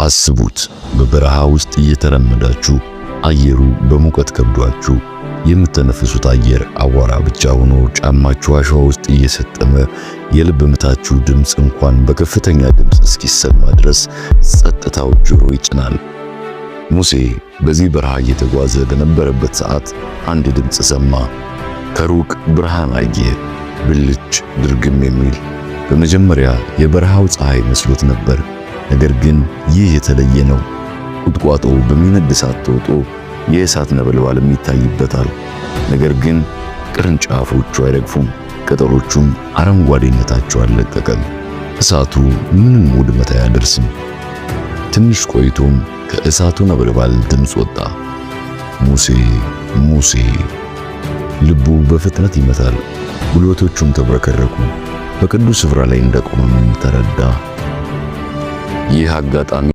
አስቡት፣ በበረሃ ውስጥ እየተራመዳችሁ፣ አየሩ በሙቀት ከብዷችሁ፣ የምትተነፍሱት አየር አቧራ ብቻ ሆኖ፣ ጫማችሁ አሸዋ ውስጥ እየሰጠመ፣ የልብ ምታችሁ ድምፅ እንኳን በከፍተኛ ድምፅ እስኪሰማ ድረስ ጸጥታው ጆሮ ይጭናል። ሙሴ በዚህ በረሃ እየተጓዘ በነበረበት ሰዓት አንድ ድምፅ ሰማ። ከሩቅ ብርሃን አየ፣ ብልጭ ድርግም የሚል። በመጀመሪያ የበረሃው ፀሐይ መስሎት ነበር። ነገር ግን ይህ የተለየ ነው። ቁጥቋጦው በሚነድ እሳት ተውጦ የእሳት ነበልባልም ይታይበታል። ነገር ግን ቅርንጫፎቹ አይረግፉም፣ ቅጠሎቹም አረንጓዴነታቸው አልለቀቀም። እሳቱ ምንም ውድመት አያደርስም። ትንሽ ቆይቶም ከእሳቱ ነበልባል ድምፅ ወጣ። ሙሴ፣ ሙሴ! ልቡ በፍጥነት ይመታል፣ ጉልበቶቹም ተብረከረኩ። በቅዱስ ስፍራ ላይ እንደቆመም ተረዳ። ይህ አጋጣሚ